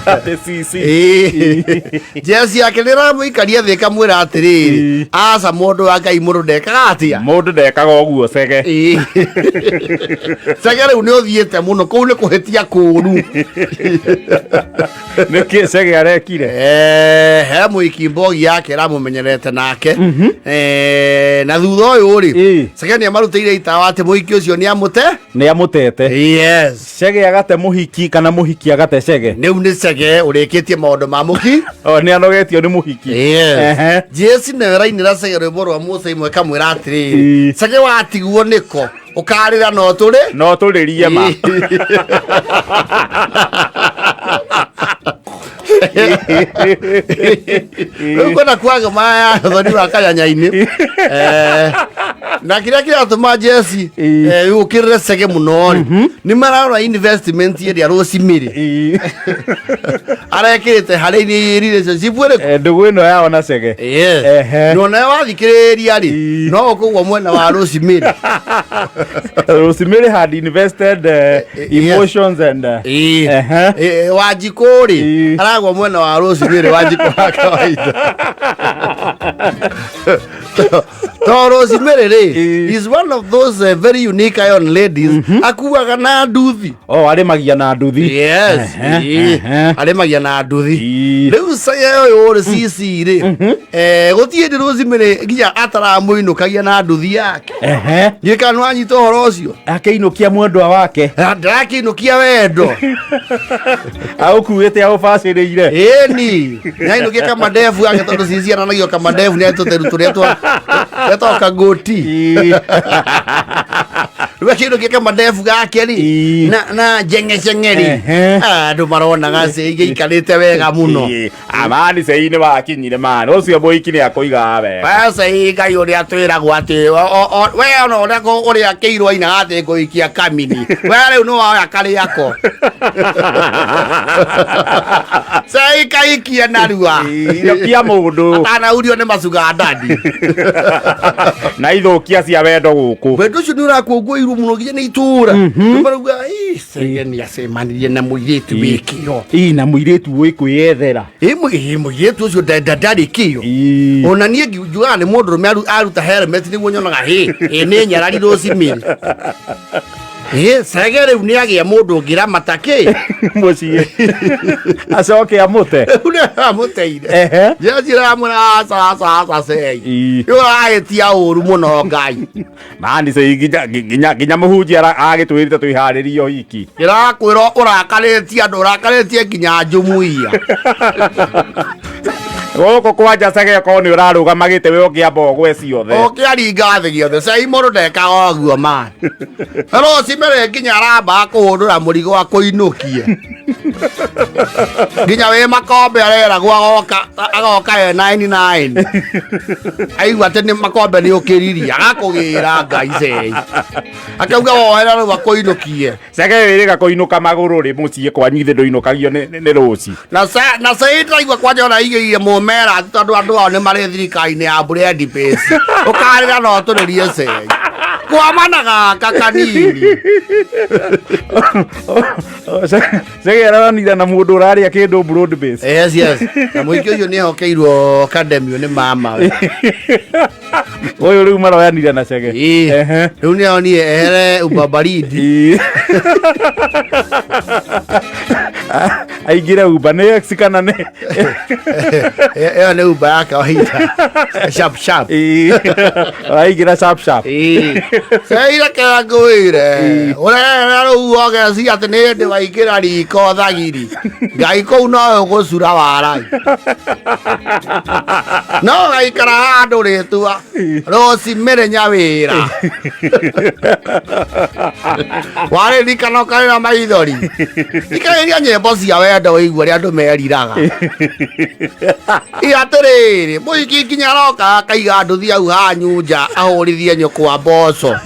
Atĩ CC. Jesi yake nä ramå thä kamwä ra atä rä rä aca må ndå wa Ngai må ndå ndekaga atä a. Mũndũ ndekaga ũguo, Cege. Cege rä u nä å thiä te må no kå u nä kå hä tia kå ru. Nĩkĩ Cege arekire? He må iki mbogi yake ramå menyerete nake. Na thutha å yå rä Cege nä amarutä ire itawa atä må iki å cio nä amå te. Nĩ amũtete. Yes. Cege agate mũhiki kana mũhiki agate Cege? Rä u nä Cege å rä kä tie maå ndå ma må ki. O, nĩ anogetio nĩ mũhiki. Yes. Jesi nayo rainä Cege rwä mbo rwa Musa imwe kamwä ra atä rä rä, Cege watigwo nä ko å karä ra no tå rä. No tũrĩrie ma. Rä u kwenda kwaga maya thoni wa kanyanya-inä. Na kä rä a kä ratå ma Jesi å kä rä re Cege må no rä nä mararora investment ä rä a rå cimä arekä rä te harä relationship ä rä kå. Ndũgũ ĩno yao na Cege. Yes. No nawe wathikĩrĩria rĩ no ũkũgwa mwena wa Rosemary. Rosemary had invested emotions and Wanjikũ rĩ aragwa mwena wa Rosemary, Wanjikũ wa kawaida to Rosemary rĩ is one of those very unique iron ladies akuaga na nduthi. Oh, arĩmagia na nduthi. Yes. Arĩmagia na nduthi. Rĩu Cege ũyũ rĩ cici rĩ gũtirĩ hĩndĩ Rosemary nginya ataramũinũkagia na nduthi yake. Ndiũĩ kana nĩwanyita ũhoro ũcio. Akĩinũkia mwendwa wake. Ndarakĩinũkia wendo. Aũkuĩte aũbacĩrĩire. Ĩni nĩainũkia kamadebu yake tondũ cici ananagio kamadebu nĩ tũteru tũrĩa tũrĩa twa kagoti. Rĩu akĩinũkia kamadebu gake rĩ na njeng'eceng'e rĩ andũ maronaga cĩigĩikarĩte wega mũno. Amani cei nĩ wakinyire mani ũcio mũhiki nĩ akũigaga wega. Aca Ngai ũrĩa twĩragwo atĩ we ona ũrĩa ũrĩa kĩirwo ainaga atĩ ngũikia kamini we rĩu nĩ woya karĩako cei kaikie narua. Inũkia mũndũ. Atanaurio nĩ macugandandi. Na ithũkia cia wendo gũkũ. Wendo ũcio nĩ ũrakũngũĩirwo mũno nginya nĩ itũra. Nĩ marauga, "Ĩ, Cege nĩ acemanirie na mũirĩtu wĩ kĩo." Ĩ, na mũirĩtu wĩ kwĩyethera. Ĩ, mũirĩtu ũcio ndarĩ kĩo. Ona niĩ njugaga nĩ mũndũrũme aruta helmet nĩguo nyonaga hĩ ĩ nĩ nyarari Rosemary. Ĩ Cege rĩu nĩ agĩa mũndũ ũngĩramata kĩ. Mũciĩ acoke amũte. Rĩu nĩ amũteire. Njĩra aca aca aca cei. Nĩ ũrahĩtia ũru mũno Ngai. Mani cei nginya mũhunjia agĩtwĩrĩte twĩharĩrie ũhiki. Ndĩrakwĩra ũrakarĩtie andũ, ũrakarĩtie nginya njumuiya. Gũkũ kwanja Cege okorwo nĩ ũrarũgama gĩtĩ we ũngĩamba ũgwe ciothe. Ũkĩaringa thĩ gĩothe cei mũndũ ndekaga ũguo man. Rosemary nginya aramba kũhũndũra mũrigo akũinũkie nginya wĩ makombe areragwo agoka agoka e 99 aigua atĩ nĩ makombe nĩ ũkĩririe agakũgĩra Ngai cei akauga woera rĩu akũinũkie. Cege wĩrĩga kũinũka magũrũ rĩ mũciĩ kwanyu ithe ndũinũkagio nĩ rũci. Na cei ndĩraigua kwanja ona aigĩire mũmera atĩ tondũ andũ ao nĩ marĩ thirikari-inĩ ya bread base ũkarĩra no tũrĩrie cei kwamana gaka kanini. Cege aranire na mũndũ ũrarĩa kĩndũ broad base. Yes, na mũingĩ ũcio nĩ ehokeirwo kademio nĩ mama we. Ũyũ rĩu maroyanire na Cege. Rĩu nĩ onire ehere ubabaridi. Aingĩre Uber nĩ ex kana nĩ Ĩyo nĩ Uber ya kawaida sharp sharp. Aingĩra sharp sharp. Ceire ngwĩre ũrera rĩu ogeci atĩ nĩ hĩndĩ waingĩra riko thagiri Ngai kũu no ũgũcura warai no gaikara handũ rĩtua Rosemary nyawĩra warĩrikana ũkarĩra maithori ikarĩria nyĩmbo cia wendo wĩigua ũrĩa andũ meriraga. Ĩ atĩrĩrĩ mũhiki nginya aroka akaiga nduthi hau hanyu nja ahũrithie nyũkwa mboco.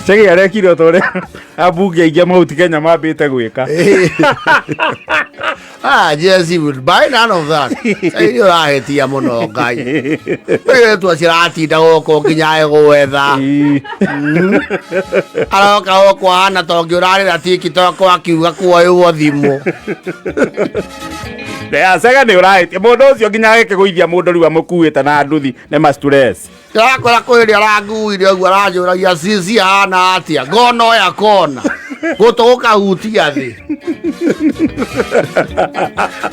Chege arekire o ta ũrĩa ambunge aingĩ a Mount Kenya mambĩte gwĩka. Ah, Jesse will buy none of that. Nĩ ũrahĩtia mũno Ngai. Mũirĩtu ũcio aratinda gũkũ nginya egwetha. Aroka gũkũ ahana ta ũngĩ ũrarĩra TikTok akiuga kuoywo thimũ. Cege nĩ ũrahĩtia mũndũ ũcio nginya agĩkĩgũithia mũndũ rĩu amũkuĩte na nduthi nĩ ma stress. Ndĩrakora kwĩ rĩrĩa aranguire ũguo aranjũragia cici ahana atĩa ngona oya kona gũtũ gũkahutia thĩ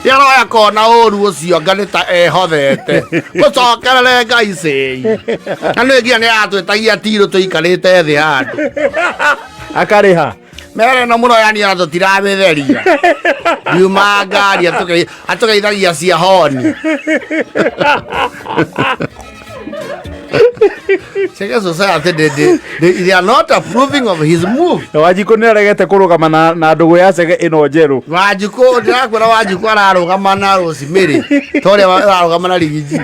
nĩaroya kona ũru ũcio anga nĩ ta ehothete gũcokerere ngai cĩi na nĩ nginya nĩ aratwĩtagia tirũ tũikarĩte thĩ handũ Akarĩha. Mere ĩno mũno yani ona tũtiramĩtheria ndiuma ngari atũgeithagia cia honi. Cheke society they are not approving of his move. Na Wanjikũ nĩ aregete kũrũgama na ndũgũ ya Chege ĩno njerũ. Wanjikũ ndĩrakwĩra Wanjikũ ararũgama na Rosemary ta ũrĩa ararũgama na Rigiji.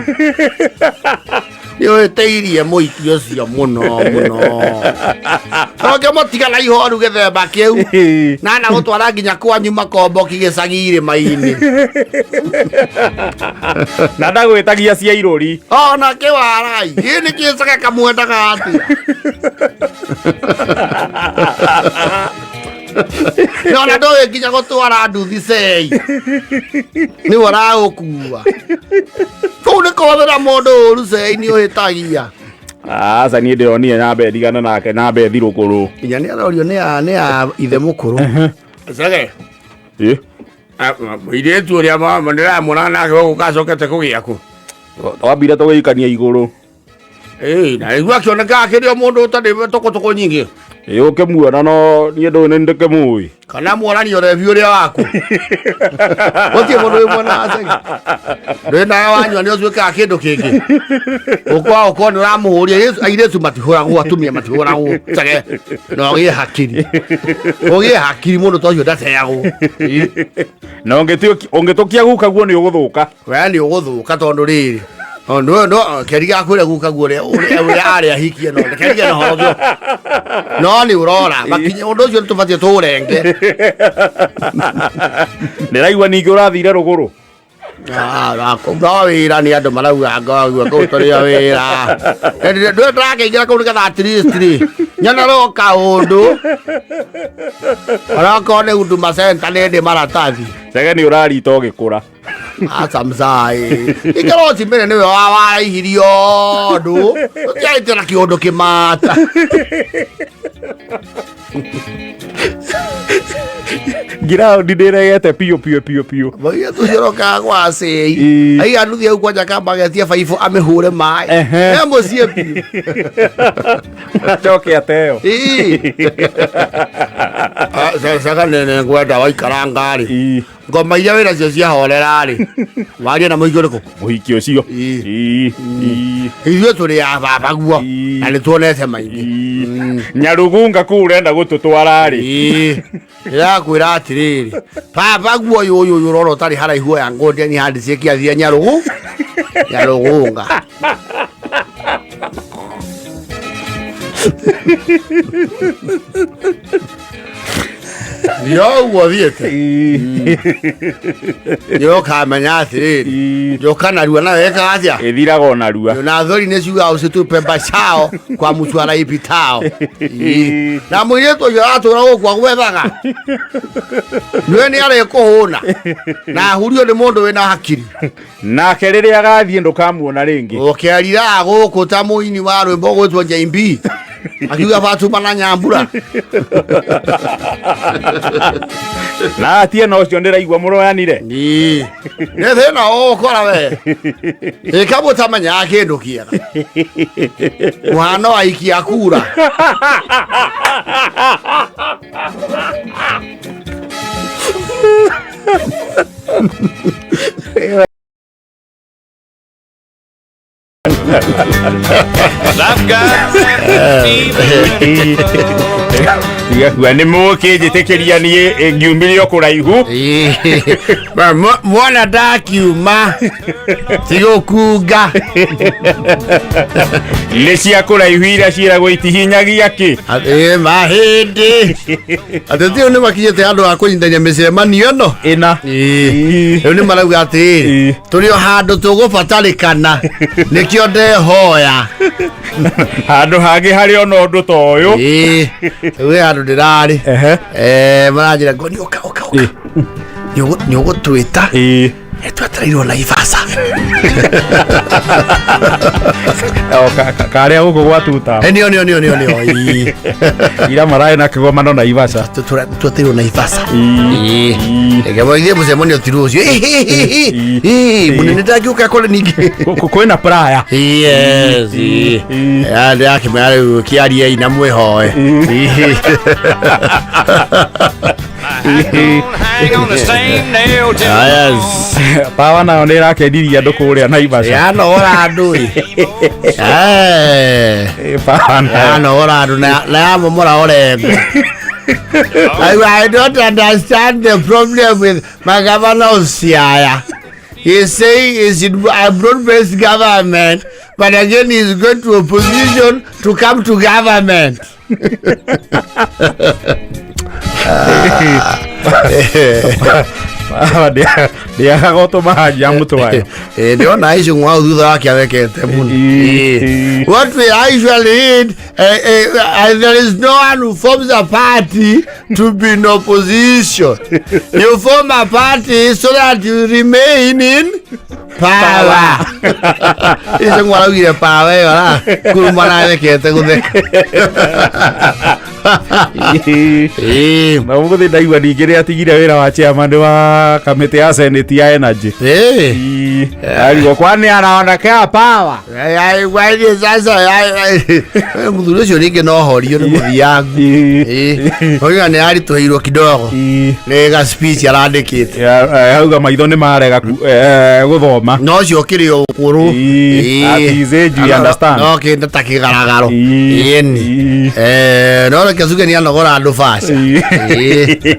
Nĩ ũhĩtĩirie mũiki ũcio mũno mũno. Tũngĩmũtiga na ihoru gĩthemba kĩu na na gũtwara nginya kwanyu makomboki gĩcagi irĩma-inĩ. Na ndagwĩtagia cia irũri. Ona kĩwarai ĩ nĩ kĩcage kamwendaga atĩa nona ndũĩ nginya gũtwara nduthi cei nĩwe ũragũkua kũu nĩ kũhũthĩra mũndũ ũru cei nĩ ũhĩtagia. Aca niĩ ndĩronire nyambe ndigane nake nyambe thirũkũrũ. Nginya nĩ arorio nĩ a ithe mũkũrũ. Cege. Ĩ? Mũirĩtu ũrĩa mama ndĩramuona nake gũkũ acokete kũgĩa kũ? Twambire tũgĩikania igũrũ. Ĩĩ, na rĩu akĩoneka akĩrĩ o mũndũ ũtarĩ tũkũtũkũ nyingĩ. Ĩ ũkĩmuona no niĩ ndũĩ nĩ ndĩkĩmũĩ. Kana muonani ũrebi ũrĩa waku. Gũtirĩ mũndũ wĩ mwena wa Cege. Ndũĩ nawe wanyua nĩ ũtuĩkaga kĩndũ kĩngĩ. Ũkwa ũkorwo nĩ ũramũhũria airĩtu matihũragwo atumia matihũragwo Cege. Na ũgĩe hakiri. Ũgĩe hakiri mũndũ ta ũcio ndateagwo. Na ũngĩtũkia guka guo nĩ ũgũthũka. We nĩ ũgũthũka tondũ rĩrĩ. No no keriga kwĩra guka guo ũrĩa arĩ ahikie no keriga na horo ũcio. No nĩ ũrora makinya ũndũ ũcio nĩ tũbatiĩ tũũrenge. Ndĩraigua ningĩ ũrathire rũgũrũ. No wĩra nĩ andũ marauga ngagua kũu tũrĩ o wĩra. Ndũĩ ndĩrakĩingĩra kũu nĩgetha at least rĩ nyonerwo kaũndũ. Onokorwo nĩ Huduma Center nĩ ndĩ maratathi. Chege nĩ ũrarita ũgĩkũra. Aca mzai. Ikaro Rosemary nĩwe waraihirio ũndũ. Ũtiarĩte na kĩũndũ kĩmata. Ngiraundi ndĩregete piũ piũ piũ piũ. Mũirĩtu ũcio ũrokaga gwa cei. Ii. Aiga nuthu hau kwanja kamba getie baibũ amĩhũre maĩ. Ehe. E mũciĩ biũ. Acoke ateo. Ii. Caga nene ngwenda waikara ngari. Ii. Ngoma iria wĩna cio ciahorera rĩ. Waria na mũingĩ ũrĩkũ? Mũhiki ũcio. Ii. Ii. Ii. Ithuĩ tũrĩ a baba guo. Ii. Na nĩ tuonete maingĩ. Ii. Nyarugunga kũu ũrenda gũtũtwara rĩ. Ii. Ndĩrakwĩra atĩrĩrĩ baba guo ũyũ ũyũ ũyũ ũrona ũtarĩ haraihu oya ngũndia nĩ handi ciĩkĩathia nyarũgũ nyarũgũnga. Ndio ũguo thiĩte nĩ ũkamenya atĩrĩrĩ Ii. njoka narua nawe ĩkaga atĩa. Ĩthiraga o narua. Na thori nĩ ciugaga ũcitupe mbacao kwa mũtu araipitao. Ii. Na mũirĩtu ũcio aratũra gũkũ agwethaga nĩwe nĩ arĩkũhũna na ahurio nĩ mũndũ wĩna hakiri. Nake rĩrĩa agathiĩ ndũkamuona rĩngĩ. Ũkĩariraga gũkũ ta mũini wa rwĩmbo gwĩtwo JB akiuga Fatuma na Nyambura. Na atie na ũcio ndĩraigua mũroyanire. Ii. Nĩ thĩna ũgũkora we ĩka mũtamenyaga kĩndũ kĩega mũhano wa aikia kura. I've got that fever. Tiga kuga nĩ mũkĩnjĩtĩkĩria niĩ ngiumire o kũraihu. Mwana ndakiuma tigũkunga. Nĩ cia kũraihu iria ciĩragwo itihinyagia kĩ. Ĩ mahĩndĩ ateti rĩu nĩ makinyĩte handũ ha kũnyitania mĩcemanio ĩno. Ĩna. Ĩĩ. Rĩu nĩ marauga atĩrĩrĩ, Ĩĩ. tũrĩ o handũ tũgũbatarĩkana, nĩkĩo ndehoya. Handũ hangĩ harĩ ona ũndũ ta ũyũ. Ĩĩ. Rĩu he handũ ndĩrarĩ. Ehe. Maranjĩra ngoni ũka ũka ũka. Nĩ ũgũtwĩta. Ĩĩ. Twetereirwo Naivasha. O, karĩa gũkũ gwa tuta. Nĩo nĩo nĩo nĩo nĩo. Ĩĩ. Ira mararĩ na kĩgomano Naivasha. Twetereirwo Naivasha. Ĩĩ. Reke ithuĩ mũcemanio ti rũciũ. Ĩĩ. Mũnene ndangĩũka kũrĩ ningĩ. Kwĩna praya. Yes. Ĩĩ. Ndĩrakĩmera rĩu kĩariei na mwĩhoe. Hang on the same nail till Yes. Pawa nayo nĩ ĩrakenirie andũ kũrĩa Naivasha. Yanogora andũ ĩ. Ĩĩ, Pawa nayo. Yanogora andũ na yamomora Orengo. I don't understand the problem with my governor of Siaya. He's saying he's in a broad-based government, but again he's going to opposition to come to government. Pawa ndĩagaga gũtũma mũtũ wayo. Ndĩrona Icũng'wa hau thutha wake athekete mũno. Ĩĩ. What we actually need, there is no one who forms a party to be in opposition. You form a party so that you remain in power. Icũng'wa araugire power ĩyo ra kuruma na athekete gũtheka. Na ũmũthĩ ndaigua ningĩ nĩ atigire wĩra wa chairman wa kamĩtĩ ya senate ya energy. Ĩĩ. Arigwo kwani anaonekea power. Waithie sasa mũthuri ũcio rĩngĩ no horio nĩ mũthiangu. Oiga nĩ aritũhĩirwo kidogo nĩ ga speech arandĩkĩte. Auga maitho nĩ marega gũthoma. No ũcio ũkĩrĩ o ũkũrũ. Ĩĩ, at his age we understand. No kĩndũ ta kĩgaragaro. Ĩĩ. Ĩni. Ĩĩ. No reke tuge nĩ anogora andũ baca. Ĩĩ.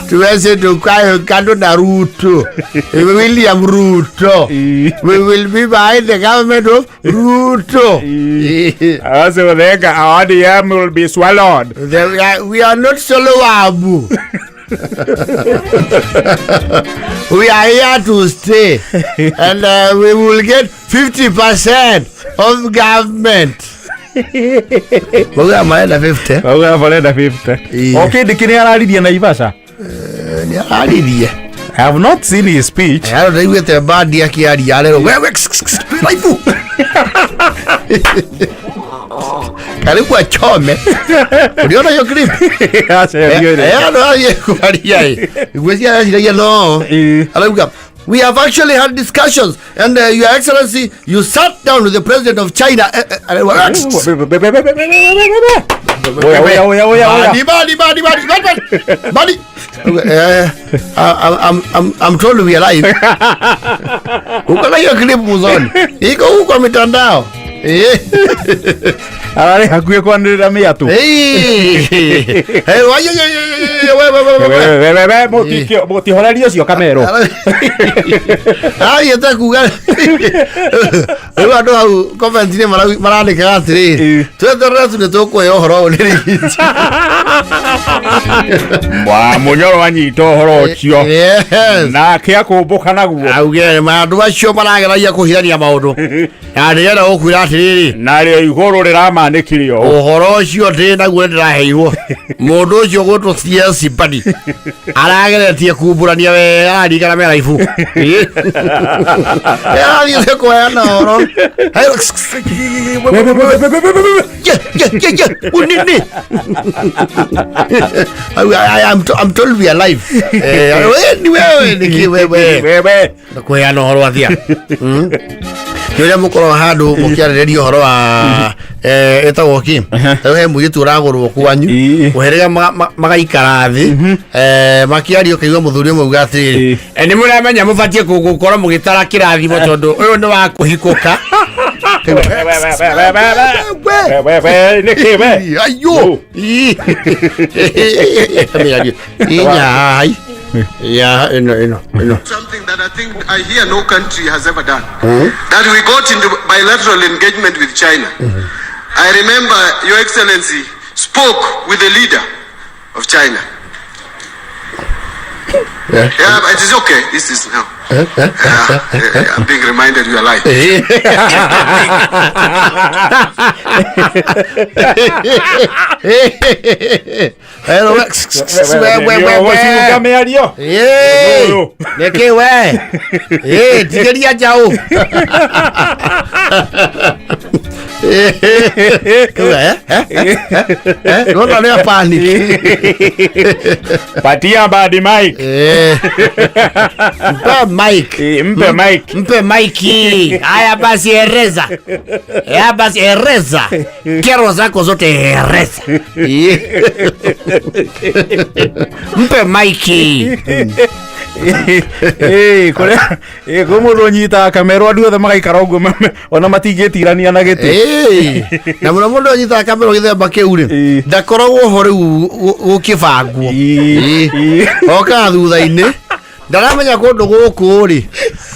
Tuweze tukae kando na Ruto. William Ruto. Ĩĩ. We will be behind the government of Ruto. Acio thenga our ODM will be swallowed. We are not solowabu. We are here to stay, and we will get 50% of government. Mauga marenda 50. Auga marenda 50. Ĩĩ. O kĩndĩ kĩrĩa araririe Naivasha. Nĩ araririe. I have not seen his speech. Aro ndaiguĩte bandi akĩaria arerwo wewe twĩ raibu. Karibu achome. Uliona hiyo clip? Aca ndiũĩ. Andũ athiĩ kwaria ĩ. Ngwĩciria areciria no. Ĩĩ. Arauga, we have actually had discussions and your excellency, you sat down with the president of China. Arauga, Oya, oya, oya, oya, oya. Badi, badi, badi, badi, badi, badi. I'm told we are live. Uko na hiyo clip muzoni. Iko huko mitandao. Ararĩ hakuhĩ kwanĩrĩra mĩatũ. Hey, why, yeah, yeah, yeah, we, we, we, we, we. We, we, we, mũtihorerie ũcio kamero. Athiĩte kuga rĩu andũ hau comment-inĩ marandĩkaga atĩrĩrĩ, Ĩĩ. tweterere tu nĩ tũkũhe ũhoro ũyũ nĩ rĩhiti. Wa mũnyoro anyita ũhoro ũcio. Yes. Nake akũmbũka naguo. Auge andũ acio marageragia kũhithania maũndũ na ndĩrenda gũkwĩra atĩrĩrĩ, Narĩo igũrũ rĩramanĩkire ũũ. ũhoro ũcio ndĩ naguo nĩndĩraheirwo mũndũ ũcio gwĩtwo CS Mbadi arageretie kumbũrania wega araringana me raibu arathiĩte kũheana ũhoro. Ye, ye, ye, ye, unini. I'm told we are live. We ni wewe nĩkĩ wewe Wewe. kũheana ũhoro athia nĩ ũrĩa mũkoragwo handũ mũkĩarĩrĩria ũhoro wa ĩtagwo kĩ, rĩu he mũirĩtu ũragũrwo kwanyu Ĩĩ. mũhĩrĩga magaikara thĩ makĩaria ũkaigua mũthuri ũmwe auga atĩrĩrĩ, Ĩĩ. Nĩ mũramenya mũbatiĩ gũkorwo mũgĩtara kĩrathimo tondũ ũyũ nĩ wa kũhikũka. We, we, we, nĩkĩ we? Ayo. Mĩario. Inyai. Ya ĩno ĩno ĩno. Something that I think I hear no country has ever done. That we got into bilateral engagement with China. I remember Your Excellency spoke with the leader of China. Yeah. Yeah, but it is okay. This is now. Yeah, I'm being reminded you are lying. Hello. We we we we. Ũgũciunga mĩario. Ĩĩ. Ũyũ. Nĩkĩ we? Ĩĩ, tigĩria njaũ. We, Rona nĩ panic. Patia Mbadi mic. Eh. Mpe mic. Mpe mic. Mpe maiki. Haya basi ereza. Haya basi ereza. Kero zako zote ereza. Mpe maiki. Ĩĩ, kũrĩa ĩĩ, kwĩ mũndũ ũnyitaga kamero andũ othe magaikara ũguo ona matingĩtirania na gĩtĩ. Ĩĩ. Na mũno mũndũ anyitaga kamero gĩthemba kĩu rĩ Ĩĩ. ndakoragwo ho rĩu gũkĩbangwo. Ĩĩ, ĩĩ. Okaga thutha-inĩ ndaramenya kũndũ gũkũ rĩ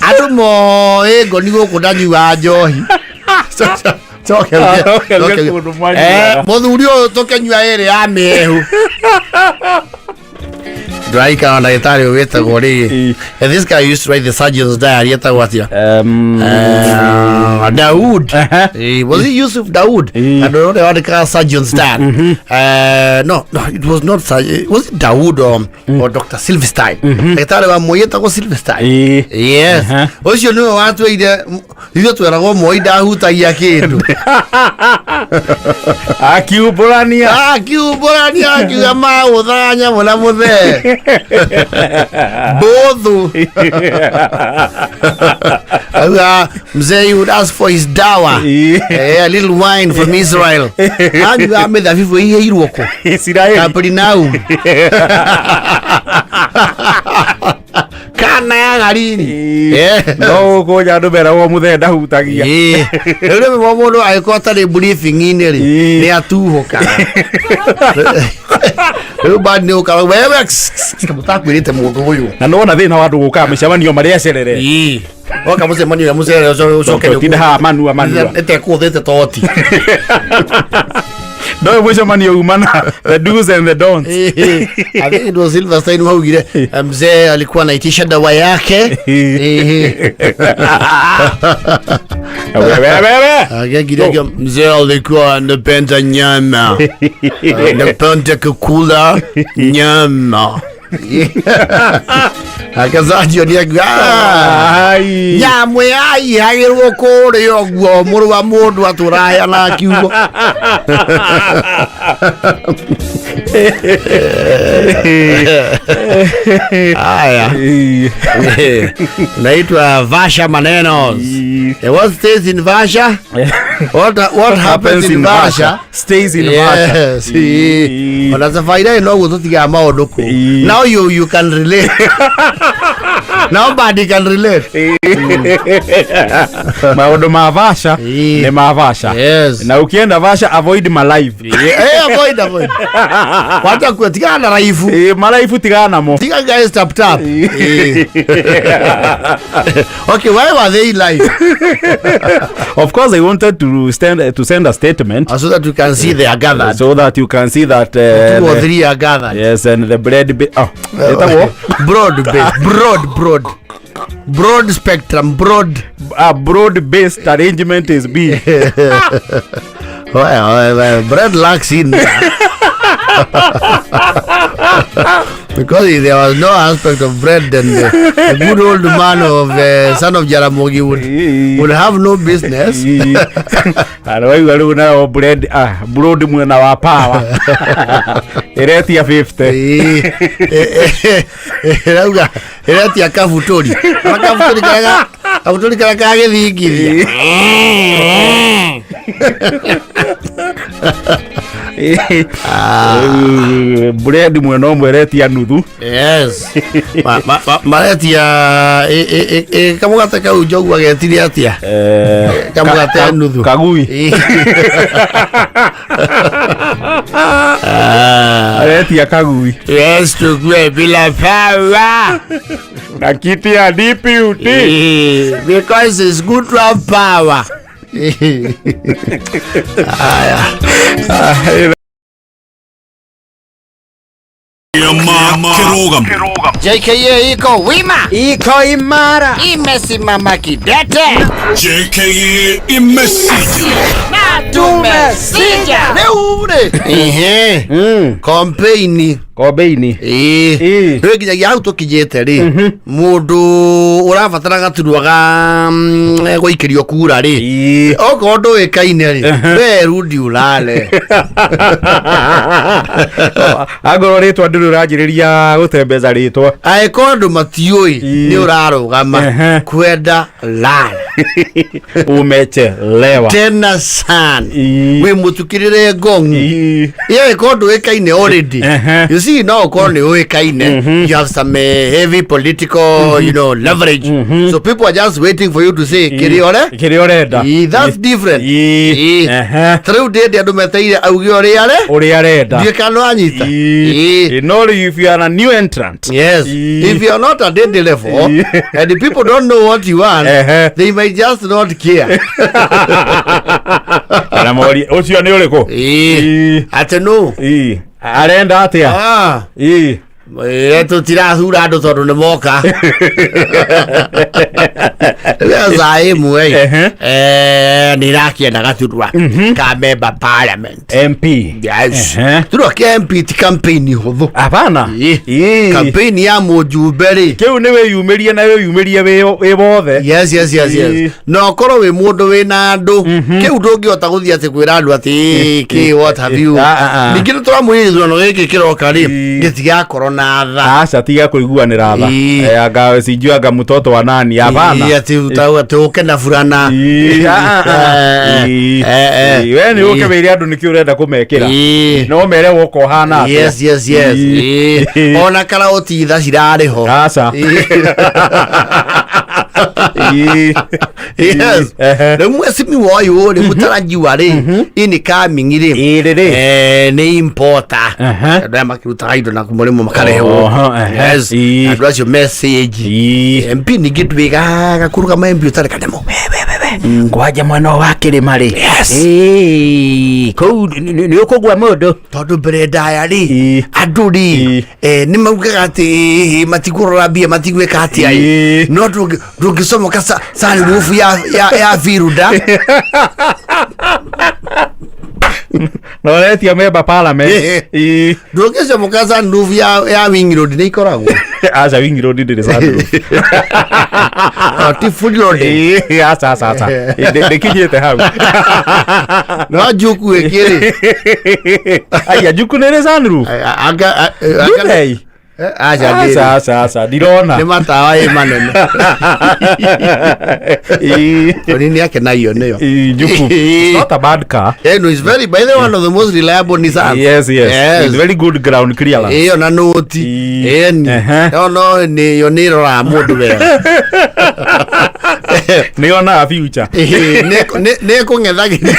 andũ moĩ ngoni gũkũ ndanyuaga njohi. Coke uge- Coke uge coke uge. kũndũ mwanyuaga. Mũthuri ũyũ tũkĩnyua ĩrĩ ya mĩehu ndũraikara na ndagĩtarĩ ũyũ wĩtagwo rĩ. Ĩĩ. This guy used to write the surgeon's diary etagwo atĩa? Daud. Was it Yusuf Daud? Eh. And ũrĩa wandĩkaga surgeon's diary. No, no, it was not was it Daud or Dr. Silverstein? Ndagĩtarĩ wa Moi etagwo Silverstein. Yes. Ũcio nĩwe watwĩire ithuĩ tweragwo Moi ndahutagia kĩndũ. Akiumbũrania. Akiumbũrania akiuga maũthaga nyamũ na mũthee. Mbũthũ. Auga mzee he would ask for his dawa. A little wine from Israel. Anyuaga mĩthabibũ ĩihĩirwo kũ? Isiraeli. Kaperinaum. Kana ya Galili. No gũkũ nja andũ meragwo mũthee ndahutagia. Ĩĩ. Rĩu rĩmwe mũndũ angĩkorwo atarĩ briefing-inĩ rĩ nĩ atuhũkaga. Rĩu bado nĩ ũkaga wewe mũtakwĩrĩte mũndũ ũyũ. Na nĩwona thĩna wa andũ gũkaga mĩcemanio marĩa acerere. Ĩĩ. Woka mũcemanio ũrĩa mũcerere ũcoke nĩ Tinde haha manua manua. ĩtekũthĩte toti. Ndoĩ mũcemanio umana the do's and the don'ts. I think it was Silverstein waugire mzee alikuwa anaitisha dawa yake. We, we, we, we. Agegire mzee alikuwa anapenda nyama. Anapenda kukula nyama. Akazajio ni Ai. nyamũ yaihagĩrwo kũrĩa ũguo mũrũ wa mũndũ atũraheana kiugo. Haya. Naitwa Vasha Maneno. What stays in Vasha? What happens in Vasha stays in Vasha. Yes. Ona safari no guo tutigaga maũndũ kũ. Ĩĩ. Now you can relate. Nobody can relate. Maũndũ ma Vasha Ĩĩ. nĩ ma Vasha. Yes. Na ukienda Vasha avoid malive. Avoid avoid. Wacha kuwa tigana na raifu. Malaifu tigana namo. Tiga guys tap tap. Okay, why were they live? Of course I wanted to send a statement So that you can see they are gathered. so that you can see that Two or three are gathered. Yes, and the bread oh, ĩtagwo? Broad base, broad, broad. Broad spectrum, broad. A broad based arrangement is being Well, bread lacks in there. Because if there was no aspect of bread, then the good old man of son of Jaramogi would have no business. Arwaigua rĩu nayo bread broad mwena wa power ĩretia 50. Ĩrauga ĩretia kabutori. Kana kabutori karĩa kabutori karĩa kagĩthingithia. Bread mwena ũmwe ĩretia nuthu. Yes. Maretia kamũgate kau njogu agetire atia? Kamũgate nuthu. Kagui. Aretia kagui. Yes, tukue bila power. Na kiti ya DPUT. Because it's good to have power. JKA iko wima, Iko imara. Imesimama kidete. JKA imesija. Na tumesija. Rĩu rĩ, ehe, campaign. Kombeini. Ĩĩ. Ĩĩ. Rĩu nginyagia hau tũkinyĩte rĩ, mũndũ ũrabatara gaturwa ga gũikĩrio kura rĩ, Ĩĩ. okorwo ndũĩkaine rĩ, we rudi ulale. Angorwo rĩtwa ndũrĩ ũranjĩrĩria gũtembeza rĩtwa. Angĩkorwo andũ matiũĩ Ĩĩ. nĩ ũrarũgama, kwenda lala. Umechelewa. Tena sana. Ĩĩ. Wĩ mũtukĩrĩre ngong'u. Ĩĩ. Yeah, ĩkorwo ndũĩkaine already. You see, no ũkorwo nĩ ũĩkaine, you have some heavy political leverage, so people are just waiting for you to say kĩrĩa ũre. Kĩrĩa ũrenda. Ĩĩ, that's different. Ĩĩ. Ĩĩ. Ta rĩu ndĩndĩ andũ meteire auge ũrĩa are. Ũrĩa arenda. Ndiũĩ kana nĩwanyita. Ĩĩ. Ĩĩ. No rĩu if you are a new entrant. Yes. Ĩĩ. If you are not at the level Ĩĩ. and the people don't know what you want, they might just not care. Kana morie ũcio nĩ ũrĩkũ? Ĩĩ. Ĩĩ. Atĩ no. Ĩĩ. Arenda atĩa? Ah. Ĩĩ. Ĩĩ, tũtirathura andũ tondũ nĩ moka. Rĩu saa ĩmwe nĩ ĩrakĩenda gaturwa ka member parliament. MP. Yes. Turwa kĩa MP ti campaign hũthũ. Hapana. Ĩĩ. Ĩĩ. Campaign ya mũjumbe rĩ. Kĩu nĩ wĩyumĩrie na wĩyumĩrie wĩ wothe. Yes. Ĩĩ. Na ũkorwo wĩ mũndũ wĩna andũ, kĩu ndũngĩhota gũthiĩ atĩ kwĩra andũ atĩ "Ĩĩ, kĩ what have you." Ah, ah, ah. Ningĩ nĩ tũramwĩrire gĩthurano gĩkĩ kĩroka rĩ, Ĩĩ. gĩtigakorwo na tha. Aca, tiga kũiguanĩra tha. Ĩĩ. Anga sijui anga mtoto wa nani, hapana. Ĩĩ, atĩ ũke na burana. Ĩĩ, ah, ah, ah. Ĩĩ. Ĩĩ, we nĩ ũke wĩre andũ nĩkĩ ũrenda kũmekĩra. Ĩĩ. No mere woka ũhana atĩa. Yes. Ĩĩ. Ĩĩ. Ona karaũti tha cirarĩ ho. Aca. Ĩĩ. Ĩĩ. Yes. Ehe. Rĩu mwecimiwa ũyũ rĩ, mũtarajiwa rĩ, incoming rĩ, Ĩĩ, rĩ. Nĩ importer. Andũ aya makĩrutaga indo na mũrĩmo makarehwo. Oho, ehe. Yes. Ĩĩ. Andũ acio message. Ĩĩ. MP ningĩ twĩgaga kũrũgama MP ũtarĩ kanemo. Kwanja mwena wa kĩrĩma rĩ. Yes. Ĩĩ, kũu nĩ ũkũgua mũndũ. Tondũ mbere ndaya rĩ, Ĩĩ. andũ rĩ, Ĩĩ. nĩ maugaga atĩ matikũrora mbia, matigwĩka atĩa ĩ. Ĩĩ. No ndũngĩcomoka sunroof ya Firuda. Na ũretia member parliament. Ĩĩ. Ĩĩ. Ndũngĩcomoka sunroof ya Wing Road nĩ ikoragwo. Aca, Wing Road ndĩrĩ sunroof. Ah, ti fully loaded. Ĩĩ, aca aca aca. Ndĩkinyĩte hau. No njuku ĩngĩ rĩ. Aya, njuku nĩ ĩrĩ sunroof? Ndĩrĩ. Aca, Aca ndĩrĩ. aca aca, ndirona. Nĩ matawa ĩ manene. Ĩĩ. Tondũ nĩ akenagio nĩyo. Ĩĩ, njuku. It's not a bad car. Yeah, no, it's very, by the way, one of the most reliable Nissans. Yes. Yes. It's very good ground clearance. Ĩyo na nũti. Ĩĩ. Ĩni. No no nĩ yo nĩ ĩroraga mũndũ wega. Nĩ yonaga future. Ĩĩ, nĩ ĩkũng'ethagĩria.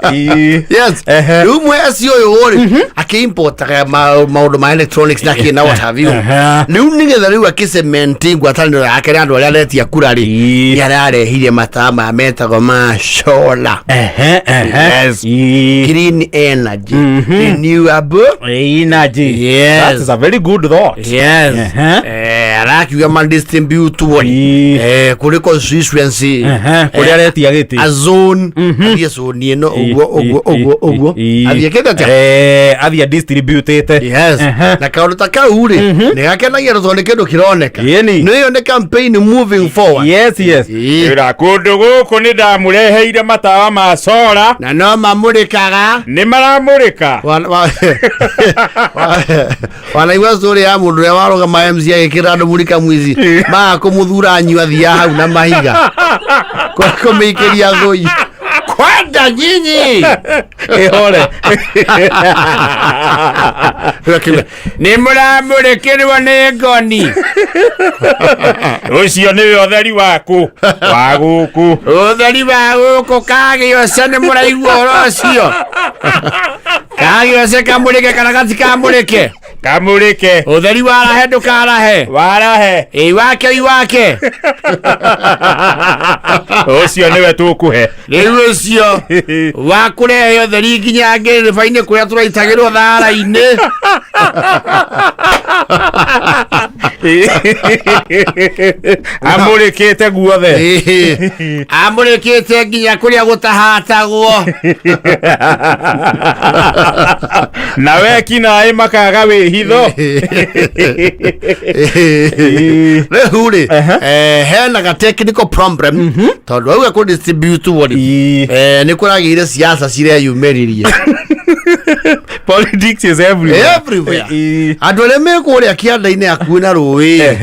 Ĩĩ. Yes. Rĩu mweci ũyũ rĩ, akĩimportaga maũndũ ma electronics na kĩ na what have you. Rĩu nĩgetha rĩu akĩcementi ngwatanĩro yake na andũ arĩa aretia kura rĩ, Ĩĩ. nĩ ararehire mataa maya metagwo ma solar. Ehe, ehe. Yes. Ĩĩ. Clean energy. Renewable. Energy. Yes. That is a very good thought. Yes. Arakiuga madistributwo Ĩĩ. Kũrĩ constituency. Kũrĩa aretia gĩtĩ. A zone, athiĩ zone ĩno ũguo ũguo ũguo ũguo, athiĩ kĩte atĩa? Athiĩ distributĩte. Yes. Na kaũndũ ta kau rĩ, nĩ gakenagia tondũ nĩ kĩndũ kĩroneka. Ĩni. Nĩ ĩyo nĩ campaign moving forward. Yes. Ĩĩ. Ĩra kũndũ gũkũ nĩ ndamũreheire matawa ma solar. Na no mamũrĩkaga. Nĩ maramũrĩka. Wanaigua story ya mũndũ ũrĩa warũgama MC agĩkĩra andũ mũrika mwici maga kũmũthura anyua athiaga hau na mahiga kũmĩikĩria thũi. Kwenda nyinyi. Ihore. Nĩ mũramũrĩkĩrwo nĩ ngoni. Ũcio nĩwe ũtheri waku wa gũkũ. Ũtheri wa gũkũ kagĩoce nĩ mũraigua ũhoro ũcio. Kagĩoce kamũrĩke kana gatikamũrĩke. Kamũrĩke. Ũtheri warahe ndũkarahe. Warahe. Ĩ wake ĩ wake. Ũcio nĩwe tũkũhe. Rĩu ũcio wa kũrehe ũtheri nginya ngĩrĩba-inĩ kũrĩa tũraitagĩrwo thara-inĩ. Amũrĩkĩte guothe. Amũrĩkĩte nginya kũrĩa gũtahatagwo. Na wekinaĩ makaga wĩhitho. Rĩu rĩ, hena ga technical problem tondũ auga kũ distribute rĩ, nĩ kũragĩire siasa cireyumĩririe. Politics is everywhere. Everywhere. Andũ arĩa me kũrĩa kĩanda-inĩ hakuhĩ na rũĩ,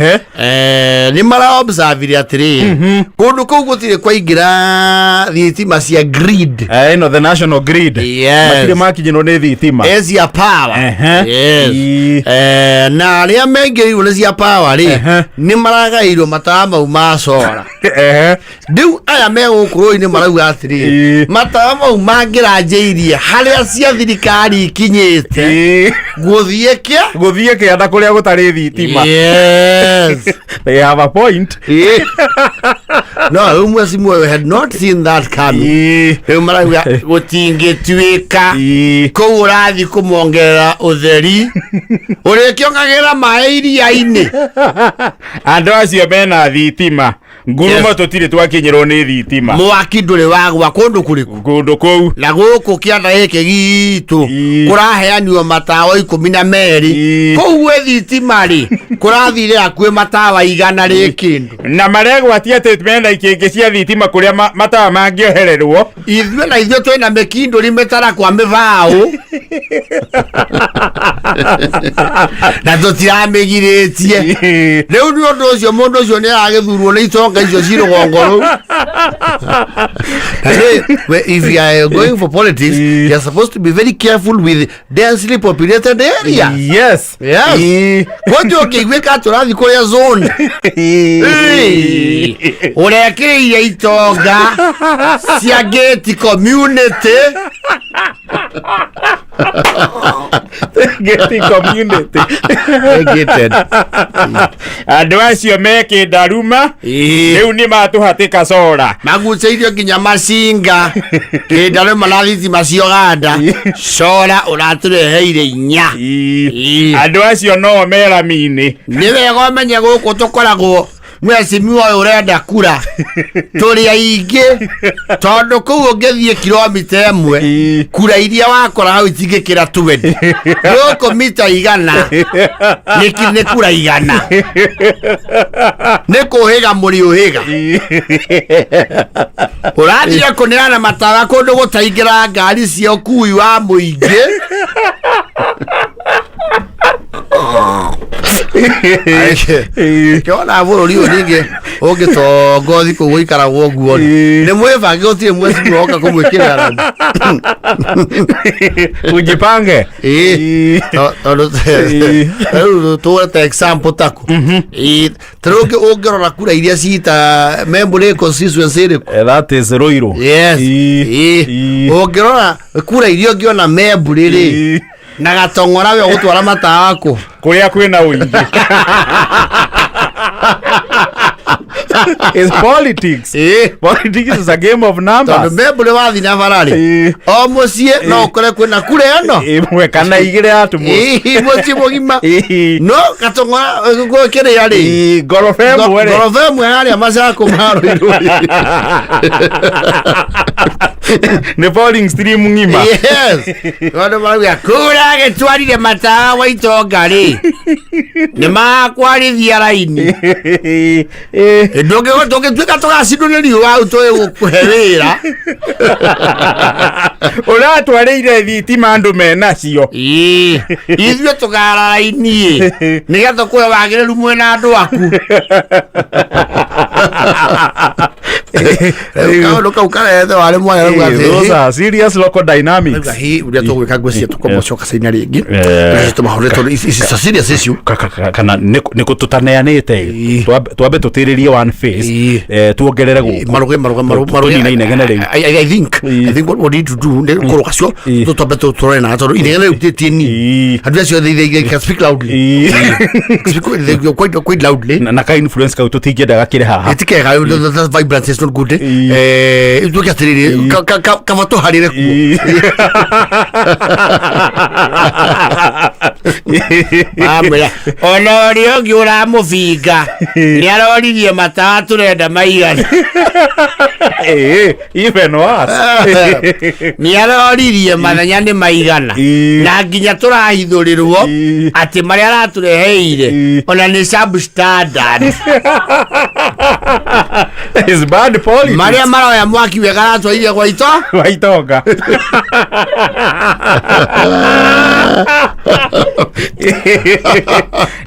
nĩ maraobservire atĩrĩrĩ, kũndũ kũu gũtirĩ kwaingĩra thitima cia grid. Ĩno the national grid. Yes. Matirĩ makinyĩrwo nĩ thitima. Cia power. Yes. Na arĩa maingĩrĩirwo nĩ cia power rĩ, nĩ maragaĩirwo matawa mau ma cora. Rĩu aya me gũkũ rũĩ-inĩ marauga atĩrĩrĩ, matawa mau mangĩranjĩirie harĩa cia thirikari ikinyĩte, gũthiĩ kĩa gũthiĩ kĩanda kũrĩa gũtarĩ thitima. Yes. They have a point. No, rĩu mwecimuoyo had not seen that coming. Rĩu marauga gũtingĩtuĩka kũu ũrathiĩ kũmongerera ũtheri ũrĩkĩongagĩrĩra maĩ iria-inĩ. Andũ acio mena thitima. Ngurumo tũtirĩ twakinyĩrwo nĩ thitima. Mwaki ndũrĩ wagwa kũndũ kũrĩkũ? Kũndũ kũu. Na gũkũ kĩanda gĩkĩ gitũ kũraheanirwo matawa 12. Kũu gwĩ thitima rĩ, kũrathire hakuhĩ matawa 100 rĩ kĩndũ. Na maregwatia atĩ mena ikĩngĩ cia thitima kũrĩa matawa mangĩohererwo. Ithuĩ na ithuĩ twĩna mĩkindũri mĩtarakwa mĩbaũ. Na tũtiramĩgirĩtie. Rĩu nĩ ũndũ ũcio mũndũ ũcio nĩ aragĩthurwo nĩ itonga icio ci rũgongo rũu. If you are going for politics, you are supposed to be very careful with densely populated areas. Yes. Yes. Kwanza ũkĩiguĩka atĩ ũrathiĩ kũrĩa zone. Ũrekĩrĩire itonga cia gate community. Gate community. Gated. Andũ acio me kĩndaruma rĩu nĩ matũhatĩka cora. Magucĩirio nginya macinga kĩndaruma na thitima cia Uganda. Cora ũratũreheire inya. Andũ acio no merami-inĩ. Nĩ wega ũmenye gũkũ tũkoragwo mwecimiwa ũyũ ũrenda kura tũrĩ aingĩ tondũ kũu ũngĩthiĩ kilomita 1 kura iria wakora hau itingĩkĩra 20. Gũkũ mita 100 nĩ kura 100. Nĩ kũhĩga mũrĩ ũhĩga. Ũrathire kũneana matawa kũndũ gũtaingĩra ngari cia ũkui wa mũingĩ. Kĩona bũrũri ũyũ ningĩ ũngĩtonga thikũ gũikaragwo ũguo nĩ mwĩbange gũtirĩ mwecimiwa oka kũmwĩkĩrĩra rami. Ujipange. Tondũ rĩu tũre ta example taku. Ta rĩu ũngĩrora kura iria cita Membũrĩ constituency ĩrĩkũ? That is Ruiru. Yes. Ũngĩrora kura iria ũngĩona Membũrĩ rĩ, na gatong'ora we ũgũtwara matawa kũ? Kũrĩa kwĩna ũingĩ. It's politics. Politics is a game of numbers. Tondũ Membũrĩ wathiĩ na bara rĩ, o mũciĩ no ũkore kwĩna kura ĩno. Ĩmwe kana igĩrĩ at most. Mũciĩ mũgima. No gatong'ora kĩrĩa rĩ. Ngoroba ĩmwe rĩ. Ngoroba ĩmwe harĩa macako ma Ruiru. Nĩ polling stream ng'ima. Yes. Tondũ marauga kura gĩtwarire matawa wa itonga rĩ, nĩ makwarithia raini. Ndũngĩtuĩka tũgacindwo nĩ riũa hau tũĩ gũkũhe wĩra. Ũratwarĩire thitima andũ menacio. Ithuĩ tũkara raini nĩgetha kũhe wagĩrĩru mwĩna andũ aku. Rĩu kaũndũ kau karehete warĩ mwana rĩu atĩ Those are serious local dynamics. hi ũrĩa tũgwĩka ngwĩciria tũkũmocoka caina rĩngĩ Eh. tũmahũrĩre tondũ ici ici serious issue Kana nĩ kũ tũtaneanĩte. Ĩĩ. Twambe tũtĩrĩrie one face. Ĩĩ. Tuongerere gũkũ. Maruge maruge maruge. Tũnine inegene rĩu. I think Ĩĩ. I think what we need to do nĩ kũrũga cio Ĩĩ. tũtwambe tũrore na tondũ inegene rĩu ti ni Ĩĩ. andũ acio they can speak loudly. Ĩĩ. Speak quite quite loudly. Na ka influence kau tũtingĩenda gakĩre haha. Itikega that vibrance is not good. Ĩĩ. Tuke atĩrĩrĩ kaba tũharĩre kuo. Amwĩra ona ũrĩa ũngĩ ũramũbinga nĩ aroririe matawa tũrenda maigana. Ĩĩ, even worse. Nĩ aroririe mathenya nĩ maigana. Ĩĩ. Na nginya tũrahithũrĩrwo Ĩĩ. atĩ marĩa aratũreheire Ĩĩ. ona nĩ substandard. It's bad politics. Marĩa maroya mwaki wega aratwarire gwa ito. Waitonga.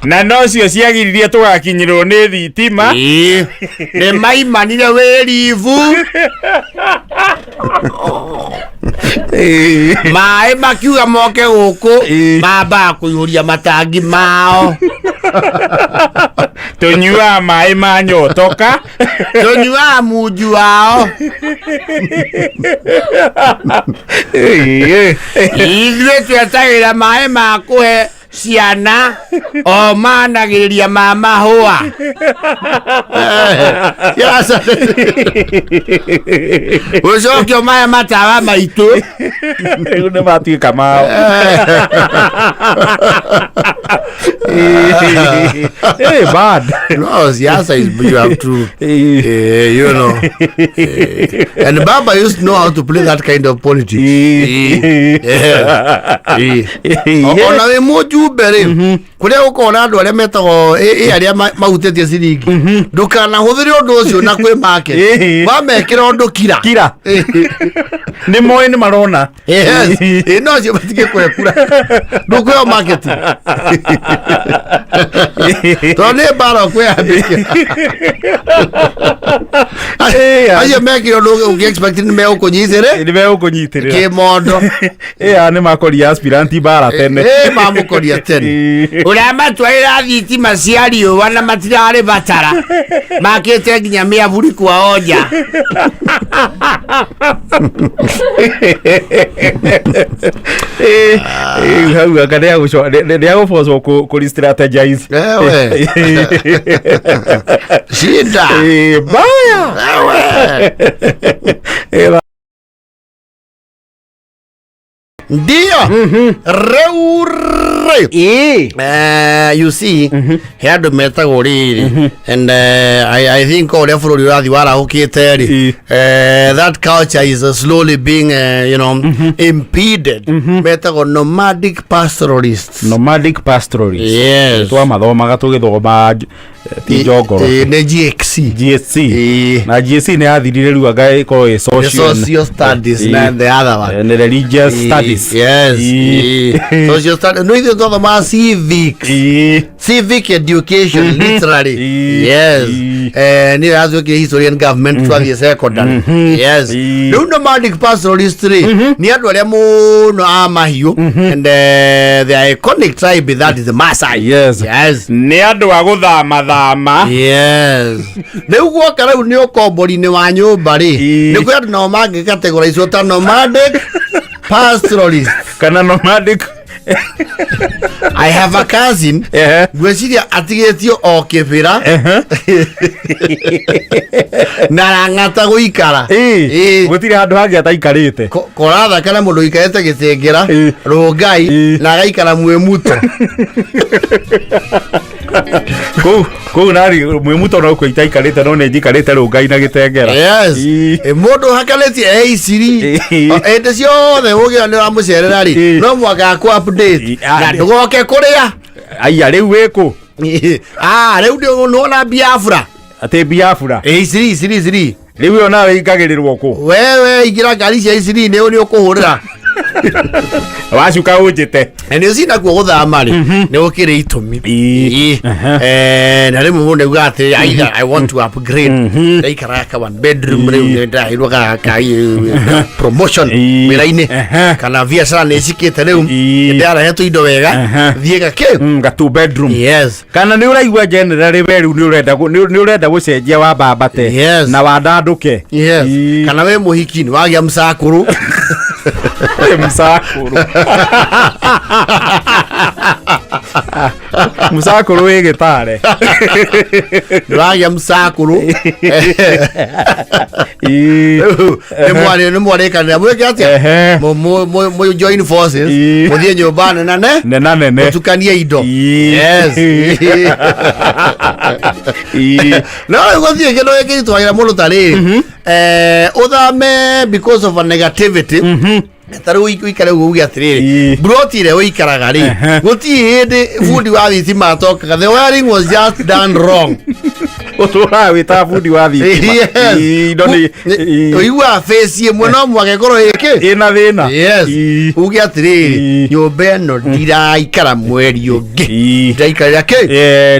Na nocio ciagiririe tũgakinyĩrwo nĩ thitima. Ĩĩ. Nĩ maimanire wĩrivu maĩ makiuga moke gũkũ. Ĩĩ. Mambaga kũihũria matangi mao. Tũnyuaga maĩ ma nyotoka. Tũnyuaga munju wao. Ithuĩ twetagĩra maĩ ma kũhe ciana o managĩrĩria ma mahũa. Ũcokio maya matawa maitũ. Rĩu nĩ matuĩka mao. Bad. No, siasa is you have to you know. And Baba used to know how to play that kind of politics. Yeah. Ona wĩ mũjumbe rĩ kũrĩa gũkoragwo na andũ arĩa metagwo ĩ arĩa mahutĩtie ciringi ndũkanahũthĩre ũndũ ũcio na kwĩ market. Ĩĩ. Wamekĩra ũndũ kira. Kira. Nĩ moĩ nĩ marona. Yes. Ĩ, no acio matingĩkũhe kura ndũkwĩo marketing tondũ nĩ mbara ũkwĩyambĩria. Acio mekire ũndũ ũngĩ expect nĩ megũkũnyitĩrĩ Nĩ megũkũnyitĩrĩra. kĩmondo. Ĩya nĩ makoria aspiranti mbara tene. Ĩ mamũkoria tene. Ũramatwarĩra thitima cia riũa na matirarĩ batara makĩte nginya mĩaburi kwao nja. Hau anga nĩ agũbocwo kũ strategize. Ewe. Shida. Baya. Ewe. Ndio rĩu rĩ. You see he andũ metagwo rĩrĩ and I think o ũrĩa bũrũri ũrathiĩ warahũkĩte rĩ Ĩĩ. that culture is slowly being impeded. Metagwo nomadic pastoralists. Nomadic pastoralists. Yes. Twamathomaga tũgĩthoma ti njongoro. Ĩ, nĩ GXC. GSC. Ĩĩ. Na GSC nĩ yathirire rĩu anga ĩkorwo ĩ The social social studies Ĩĩ. na the other one. And religious Ĩĩ, studies. yes. Ĩĩ. Ĩĩ. Social studies no ithuĩ twathomaga civics. Ĩĩ. Civic education literally. Ĩĩ. Yes. Ĩĩ. Nĩyo yatuĩkire history and government twathiĩ secondary. Yes. Ĩĩ. Rĩu nomadic pastoralist rĩ nĩ andũ arĩa mũno a mahiũ and the iconic tribe that is the Maasai. Yes. Yes. Nĩ andũ a gũthamathama. Yes. Rĩu guoka rĩu nĩ ũkombori-inĩ wa nyũmba rĩ Ĩĩ. nĩ kwĩ andũ nao mangĩ categorize ta nomadic pastoralist. Kana nomadic. I have a cousin Ehe. ngwĩciria atigĩtio o kĩbĩra na arang'ata gũikara. Ĩĩ. Ĩĩ. Gũtirĩ handũ hangĩ ataikarĩte. Korathaka na mũndũ ũikarĩte gĩcĩngĩra Ĩĩ. rũngai Ĩĩ. na agaikara mwĩmuto. Kũu nari mwĩmuto no kuo itaikarĩte no nĩ njikarĩte rũngai na gĩtengera. Yes. Ĩĩ. Ĩ, mũndũ hakanĩtie e iciri. Ĩĩ. Hĩndĩ ciothe ũgĩra nĩ ũramũcerera rĩ Ĩĩ. no mwaka akũ update Ĩĩ, ah, na ndũgoke kũrĩa. Aya rĩu wĩkũ? Ah, rĩu nĩwona Biafra. Atĩ Biafra. Ĩ, iciri iciri iciri. Rĩu ĩyo nawe ingagĩrĩrwo kũ? Wewe ingĩra ngari cia iciri nĩ ũkũhũrĩra. Wacuka ũnjĩte. Na nĩ ũcina kuo gũthama rĩ, nĩ gũkĩrĩ itũmi. Ĩĩ. Ĩĩ. Na rĩmwe mũndũ auga atĩ either I want to upgrade, ndaikara ka one bedroom, rĩu nĩ ndĩraheirwo ka promotion Ĩĩ. wĩra-inĩ, kana biacara nĩ ĩcikĩte rĩu, ndĩrarehetwo indo wega, thiĩ gakĩ Ga two bedroom. Yes. Kana nĩ ũraigua generally we rĩu nĩ ũrenda nĩ ũrenda gũcenjia wa mbambate Yes. na wandandũke. Yes. Ĩĩ. Kana wĩ mũhiki, nĩ wagĩa mũcakũrũ. Wĩ mũcakũrũ, mũcakũrũ wĩ gĩtare. Nĩ wagĩa mũcakũrũ. Ĩĩ. Nĩ mwarĩkanĩra mwĩke atĩa? Mũ join forces, mũthiĩ nyũmba nenane, nena nene, mũtukanie indo. Ĩĩ. Yes. Ĩĩ. No rĩu gũthiĩ kĩndũ gĩkĩ gĩtwagĩra mũndũ ta rĩrĩ, ũthame because of a negativity, ta rĩu ũikare ũguo uge atĩrĩrĩ, mburoti ĩrĩa ũikaraga rĩ, gũtirĩ hĩndĩ bundi wa thitima atokaga, the wiring was just done wrong. Ũtũraga wĩ ta bundi wa thitima. Yes. Ĩĩ, indo nĩ ĩĩ. Ũiguaga face ĩmwe no mwaka ĩkorwo ĩkĩ ĩna thĩna. Yes. Uge atĩrĩrĩ, nyũmba ĩno ndiraikara mweri ũngĩ, ndĩraikarĩra kĩ?